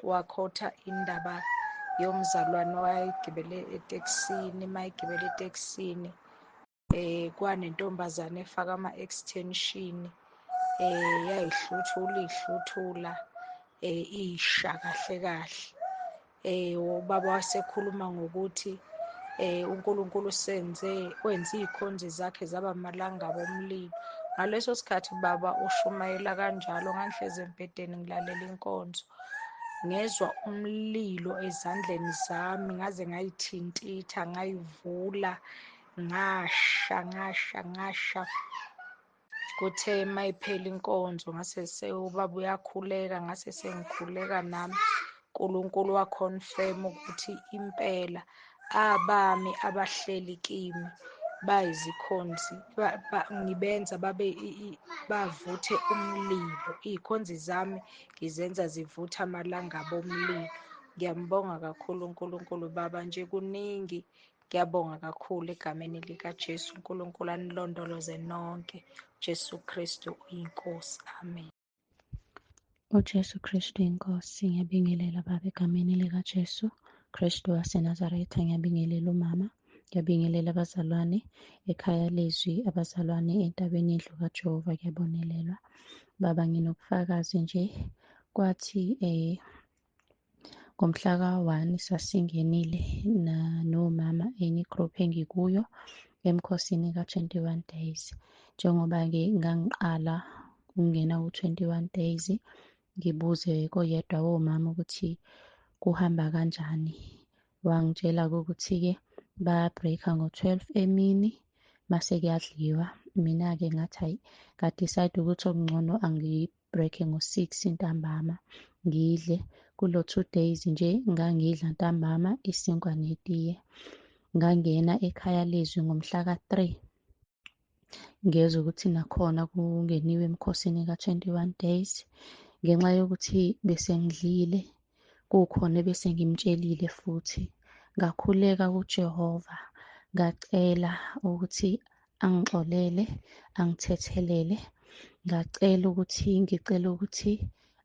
wakhotha indaba yomzalwane owayegibele etekisini. Mayegibele etekisini kwanentombazane efaka ama-extension, yayihluthula ihluthula isha kahle kahle. Ubaba wasekhuluma ngokuthi uNkulunkulu senze wenza iy'khonzi zakhe zaba amalangabi omlilo. Ngaleso sikhathi baba ushumayela kanjalo, ngangihlezi embhedeni ngilalela inkonzo, ngezwa umlilo ezandleni zami, ngaze ngayithintitha, ngayivula, ngasha ngasha ngasha. Kuthe mayiphela inkonzo ngase ubaba uyakhuleka, ngase sengikhuleka nami. uNkulunkulu waconfirm ukuthi impela abami abahleli kimi bayizikhonzi, ngibenza babe bavuthe umlilo. Iy'khonzi zami ngizenza zivuthe amalangabi omlilo. Ngiyambonga kakhulu uNkulunkulu baba, nje kuningi. Ngiyabonga kakhulu egameni likaJesu. uNkulunkulu anilondoloze nonke. Jesu Kristu uyinkosi. Amen. UJesu Kristu inkosi. Ngiyabingelela baba egameni likaJesu Kristu waseNazaretha. Ngiyabingelela umama, ngiyabingelela abazalwane ekhaya lezwi, abazalwane entabeni yendlu kaJehova, kuyabonelelwa. Baba, nginobufakazi nje Kwathi ngomhla ka-1 sasingenile nomama enye i-group engikuyo emkhosini ka-21 days. Njengoba-ke ngangiqala ukungena ku-21 days, ngibuze koyedwa womama ukuthi kuhamba kanjani. Wangitshela-ke ukuthi-ke baya-break-a ngo-12 emini mase kuyadliwa. Mina-ke ngathi hhayi, nga-decide ukuthi okungcono angi-break-e ngo-6 ntambama ngidle. Kulo 2 days nje ngangidla ntambama isinkwa netiye. Ngangena ekhaya lezwi ngomhla ka-3, ngezwa ukuthi nakhona kungeniwe emkhosini ka-21 days. Ngenxa yokuthi bese ngidlile, kukhona ebese ngimtshelile futhi. Ngakhuleka kuJehova, ngacela ukuthi angixolele, angithethelele. Ngacela ukuthi ngicela ukuthi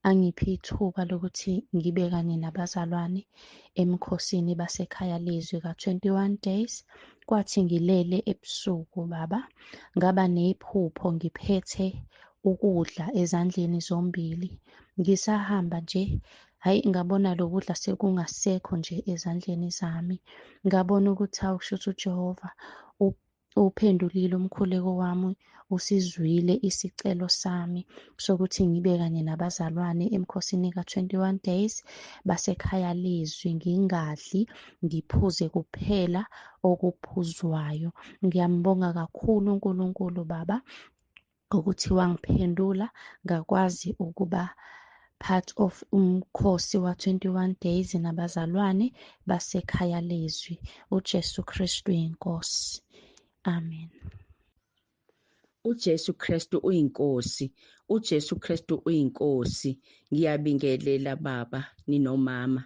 angiphe ithuba lokuthi ngibe kanye nabazalwane emkhosini basekhaya lezwi ka-21 days. Kwathi ngilele ebusuku baba, ngaba nephupho ngiphethe ukudla ezandleni zombili. Ngisahamba nje, hhayi, ngabona lo kudla sekungasekho nje ezandleni zami. Ngabona ukuthi hawu, kushuthi uJehova uphendulile umkhuleko wami, usizwile isicelo sami sokuthi ngibe kanye nabazalwane emkhosini ka-21 days basekhaya lezwi, ngingadli, ngiphuze kuphela okuphuzwayo. Ngiyambonga kakhulu uNkulunkulu baba ngokuthi wangiphendula, ngakwazi ukuba part of umkhosi wa-21 days nabazalwane basekhaya lezwi. UJesu Kristu inkosi. Amen. UJesu Kristu uyinkosi. UJesu Kristu uyinkosi. Ngiyabingelela baba ninomama,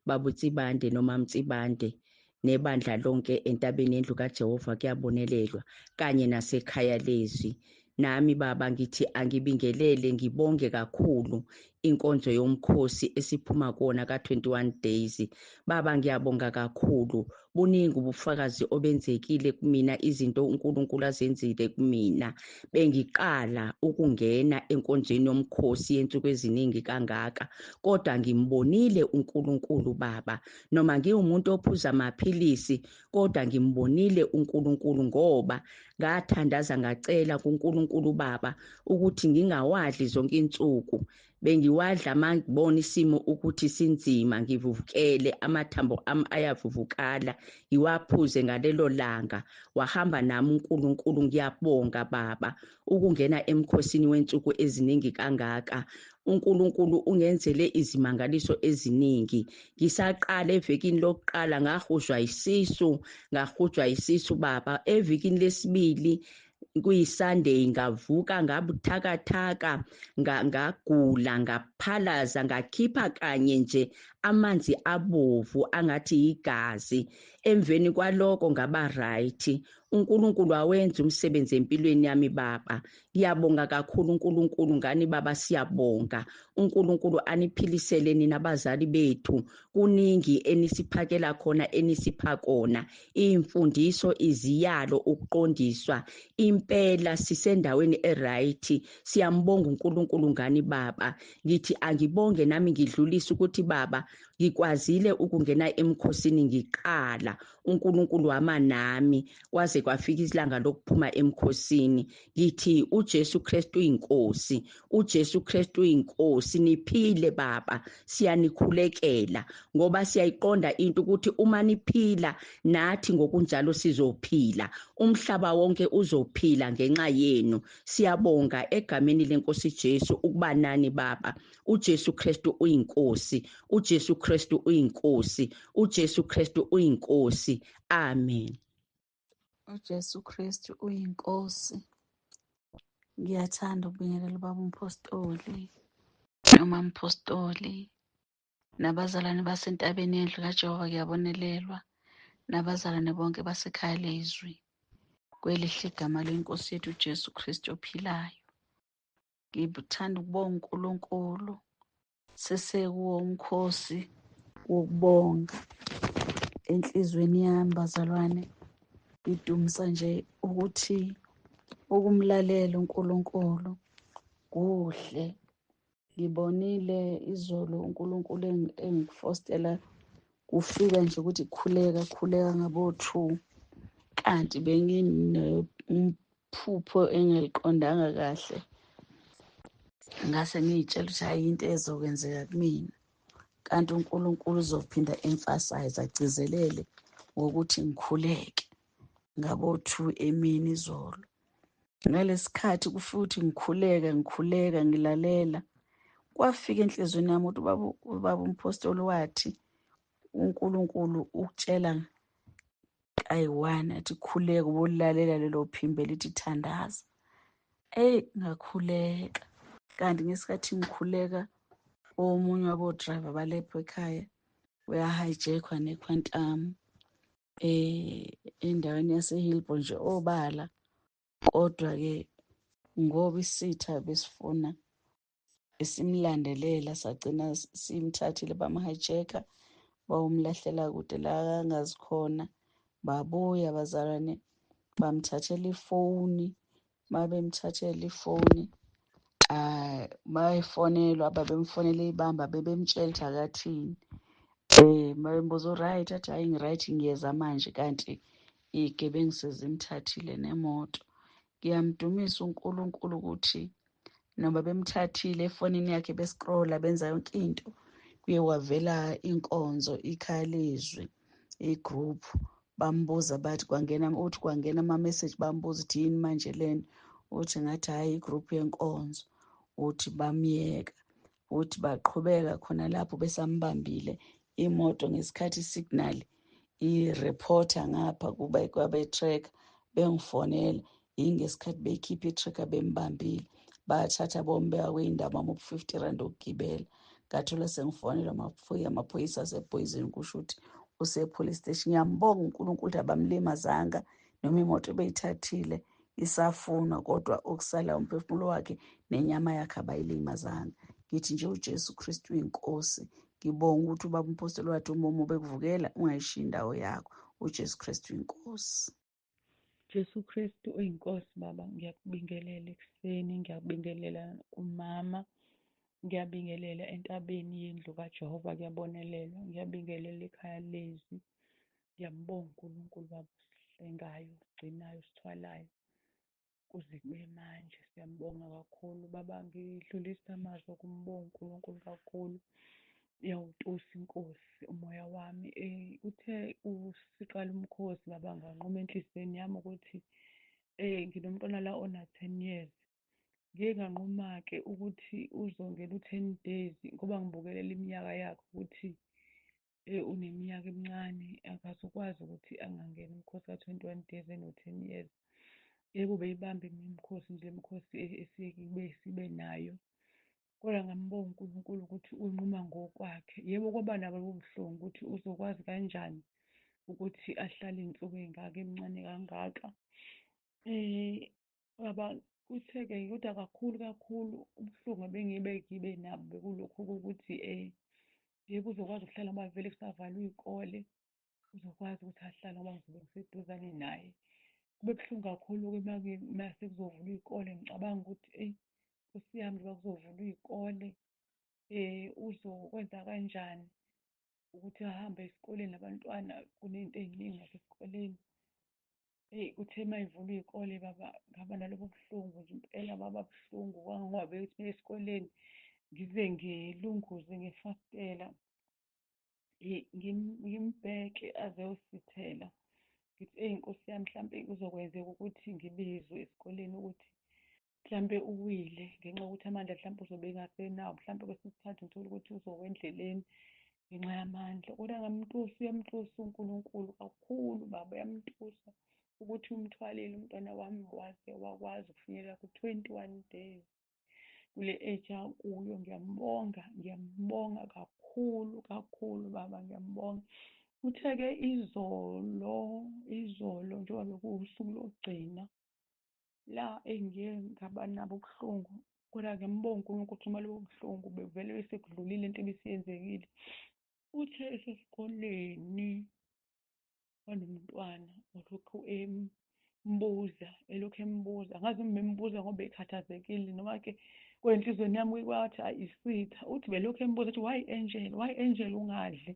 baba uTsibande nomama Tsibande, nebandla lonke entabeni yendlu kaJehova kuyabonelelwa, kanye nasekhaya lezwi. Nami baba ngithi angibingelele, ngibonge kakhulu inkonzo yomkhosi esiphuma kuwona ka-21 days. Baba ngiyabonga kakhulu, buningi ubufakazi obenzekile kumina, izinto uNkulunkulu azenzile kumina. Bengiqala ukungena enkonzweni yomkhosi yensuku eziningi kangaka, kodwa ngimbonile uNkulunkulu baba. Noma ngiwumuntu ophuza amaphilisi, kodwa ngimbonile uNkulunkulu, ngoba ngathandaza ngacela kuNkulunkulu baba ukuthi ngingawadli zonke insuku. Bengiwadla mangibona isimo ukuthi sinzima, ngivuvukele, amathambo ami ayavuvukala, ngiwaphuze ngalelo langa. Wahamba nami uNkulunkulu. Ngiyabonga baba ukungena emkhosini wensuku eziningi kangaka. uNkulunkulu ungenzele izimangaliso eziningi. Ngisaqala evikini lokuqala ngahujwa isisu, ngahujwa isisu baba. Evikini lesibili kuyiSunday ngavuka ngabuthakathaka, ngagula, ngaphalaza, ngakhipha kanye nje amanzi abovu angathi igazi. Emveni kwaloko ngaba right. uNkulunkulu awenza umsebenzi empilweni yami baba. Ngiyabonga kakhulu uNkulunkulu ngani baba, siyabonga. uNkulunkulu aniphilisele nina abazali bethu. Kuningi enisiphakela khona, enisipha kona, imfundiso, iziyalo, ukuqondiswa. Impela sisendaweni eright. Siyambonga uNkulunkulu ngani baba. Ngithi angibonge nami ngidlulise ukuthi baba ngikwazile ukungena emkhosini ngiqala. uNkulunkulu wama nami kwaze kwafika ilanga lokuphuma emkhosini. Ngithi uJesu Kristu uyinkosi, uJesu Kristu uyinkosi. Niphile baba, siyanikhulekela ngoba siyayiqonda into ukuthi uma niphila nathi ngokunjalo sizophila, umhlaba wonke uzophila ngenxa yenu. Siyabonga egameni lenkosi Jesu ukuba nani baba. uJesu Kristu uyinkosi, uJesu Kristu uyinkosi, uJesu Kristu uyinkosi. Amen. uJesu Kristu uyinkosi. Ngiyathanda ukubingelela ubaba umpostoli noma umpostoli nabazalwane basentabeni yendlu kaJehova kuyabonelelwa, nabazalwane bonke basekhaya lezwi, kwelihle igama lenkosi yethu uJesu Kristu ophilayo. Ngithanda ukubonga uNkulunkulu, sesekuwo umkhosi wokubonga enhlizweni yami bazalwane. Ngidumisa nje ukuthi ukumlalela uNkulunkulu kuhle. Ngibonile izolo uNkulunkulu engifostela kufika nje ukuthi khuleka khuleka ngabo-2, kanti benginephupho engaliqondanga kahle. Ngase ngiy'tshela ukuthi hhayi, into ezokwenzeka kumina, kanti uNkulunkulu uzophinda emphasize, agcizelele ngokuthi ngikhuleke ngabo-2 emini izolo. Ngalesikhathi futhi ngikhuleka ngikhuleka ngilalela, kwafika enhliziyweni yami ukuthi ubaba umpostoli wathi uNkulunkulu ukutshela kayi-1 athi khuleka, ubulalela lelo phimbo elithi thandaza. Eyi, ngakhuleka. Kanti ngesikhathi ngikhuleka, omunye wabo-driver balepho ekhaya uyahijackwa neQuantum endaweni yaseHillbrow nje obala. Kodwa-ke ngoba isitha besifuna esimlandelela, sagcina simthathile bamhijacka, bawumlahlela kude la angazi khona. Babuya bazalwane bamthathela ifoni. Mabemthathela ifoni, bayifonelwa, babemfonela ibamba, bebemtshela ukuthi akathini. Mabembuza u-right, athi hhayi ngi-right, ngiyeza manje, kanti iy'gebengu sezimthathile nemoto. Ngiyamdumisa uNkulunkulu ukuthi noma bemthathile efonini yakhe bescrolla benza yonke into, kuye kwavela inkonzo ikhaya lezwi igroup, bambuza bathi kwangena, uthi kwangena ama-message, bambuza ukuthi yini manje lena, uthi ngathi hhayi igroup yenkonzo, uthi bamyeka. Uthi baqhubeka khona lapho besambambile imoto ngesikhathi isignal i-reporter ngapha kuba kwabe-tracker bengifonela, yingesikhathi beyikhipha i-tracker bembambile, bathatha bombeka kwiy'ndaba ama-50 rand okugibela. Ngathola sengifonelwa amaphoyisa asePoison, kusho ukuthi use-police station. Ngiyambonga uNkulunkulu ukuthi abamlimazanga, noma imoto beyithathile isafunwa, kodwa okusala umphefumulo wakhe nenyama yakhe abayilimazanga. Ngithi nje uJesu Kristu uyinkosi. Ngibonga ukuthi ubaba umpostoli wathi uma bekuvukela ungayishiyi indawo yakho. uJesu Kristu uyinkosi. Jesu Kristu uyinkosi baba, ngiyakubingelela ekuseni, ngiyakubingelela kumama, ngiyabingelela entabeni yendlu kaJehova, kuyabonelelwa, ngiyabingelela ekhaya lezwi. Ngiyambonga uNkulunkulu baba osihlengayo, osigcinayo, osithwalayo kuze kube manje. Siyambonga kakhulu baba, ngidlulisa amazwi okumbonga uNkulunkulu kakhulu. Iyawutusa inkosi umoya wami. Uthe usiqala umkhosi baba, nganquma enhliziyweni yami ukuthi nginomntwana la ona-10 years. Ngiye nganquma-ke ukuthi uzongena u-10 days ngoba ngibukelela iminyaka yakhe ukuthi uneminyaka emincane, akazukwazi ukuthi angangena umkhosi ka-21 days eno-10 years. Yebo, beyibamba imikhosi nje, imikhosi esike sibe nayo. Kodwa ngambonga uNkulunkulu ukuthi unquma ngokwakhe. Yebo, kwaba nabo ubuhlungu ukuthi uzokwazi kanjani ukuthi ahlale iy'nsuku ey'ngaka emncane kangaka. Baba kuthe-ke kodwa kakhulu kakhulu ubuhlungu ebengibe ngibe nabo bekulokhu kokuthi yebo uzokwazi ukuhlala ngoba vele kusavalwe iy'kole, uzokwazi ukuthi ahlale ngoba ngizobe ngiseduzane naye. Kube buhlungu kakhulu-ke mase kuzovulwa iy'kole, ngicabanga ukuthi eyi Nkosi yami njengoba kuzovulwa iy'kole uzokwenza kanjani ukuthi ahambe esikoleni nabantwana, kuney'nto ey'ningi nasesikoleni. Eyi kuthe uma ivulwa iy'kole baba ngaba nalobo buhlungu nje impela baba buhlungu kangangoba bethi esikoleni ngize ngilunguze ngefasitela ngimbheke aze ayosithela. Ngithi eyi Nkosi yami mhlampe kuzokwenzeka ukuthi ngibizwe esikoleni ukuthi mhlampe uwile ngenxa yokuthi amandla mhlampe uzobe engasenawo, mhlampe kwesinye isikhathi ngithole ukuthi uzowa endleleni ngenxa yamandla. Kodwa ngamtusa, uyamtusa uNkulunkulu kakhulu baba, uyamtusa ukuthi umthwalile umntwana wami waze wakwazi ukufinyelela ku-21 days kule age akuyo. Ngiyambonga, ngiyambonga kakhulu kakhulu baba, ngiyambonga. Uthe-ke izolo njengoba bekuwusuku lokugcina la engiye ngaba nabo ubuhlungu, kodwa ngiyambonga uNkulunkulu ukuthi noma lobo buhlungu bevele sekudlulile into ebisiyenzekile. Uthe esesikoleni kwanomntwana olokhu embuza, elokhu embuza, angazi noma embuza ngoba ekhathazekile noma-ke Kwenhlizweni yami kwathi ayi isitha. Uthi belokhu embuza ukuthi why angel, why angel ungadli?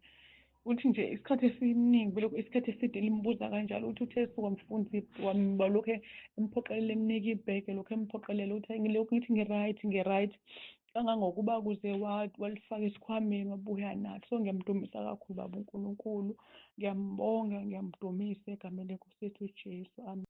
Uthi nje isikhathi esiningi belokhu isikhathi eside limbuza kanjalo. Uthi uthe esuka mfundisi balokhu emphoqelela emnika ibhege, lokhu emphoqelela ukuthi ngilokhu ngithi ngi-right, ngi-right, kangangokuba kuze walifaka esikhwameni wabuya nalo. So ngiyamdumisa kakhulu baba uNkulunkulu, ngiyambonga, ngiyamdumisa egameni lenkosi yethu uJesu, amen.